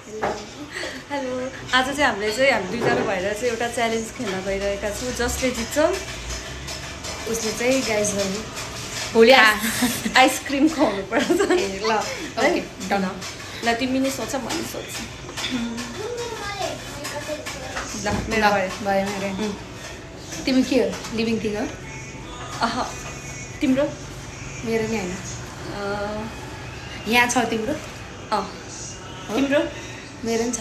Hello आज चाहिँ हामीले हामी दुईजना भएर चाहिँ एउटा च्यालेन्ज खेल्न गइरहेका छौँ जसले जित्छ उसले चाहिँ गाइजलाई भोलि आइसक्रिम खुवाउनु पर्छ ल है डन ल तिमी नि सोच म नि सोच ल मेरो भयो मेरो तिमी के हो लिभिङ थिङ हो अह तिम्रो मेरो नि होइन यहाँ छ तिम्रो तिम्रो मेरो नि छ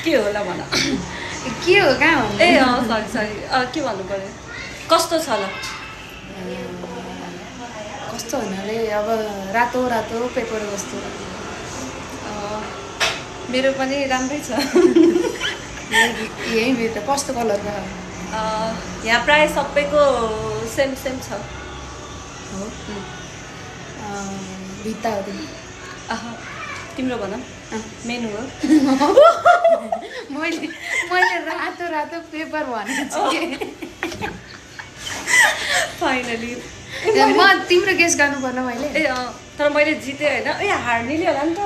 के होला भन के हो कहाँ हो ए सरी सरी के भन्नु पर्यो कस्तो छ ल कस्तो हुनाले अब रातो रातो पेपर जस्तो मेरो पनि राम्रै छ यही मेरो त कस्तो कलरको यहाँ प्रायः सबैको सेम सेम छ हो भित्ता हो तिमी तिम्रो भन मेनु हो मैले रातो रातो पेपर भनेको छु फाइनली म तिम्रो गेस गर्नुपर्छ मैले ए तर मैले जितेँ होइन ए हार्नेले होला नि त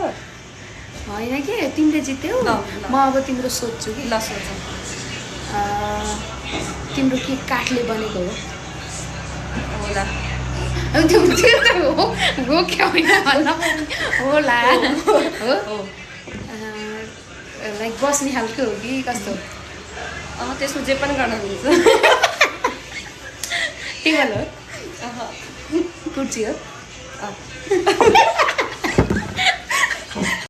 होइन कि तिमीले जित्यौ ल, ल। म अब तिम्रो सोध्छु कि ल सोच तिम्रो के काठले बनेको हो होला त्यो त हो क्या होइन भन्न होला हो लाइक बस्ने खालको हो कि कस्तो त्यसमा जे पनि गर्न मिल्छ टेबल हो कुर्सी हो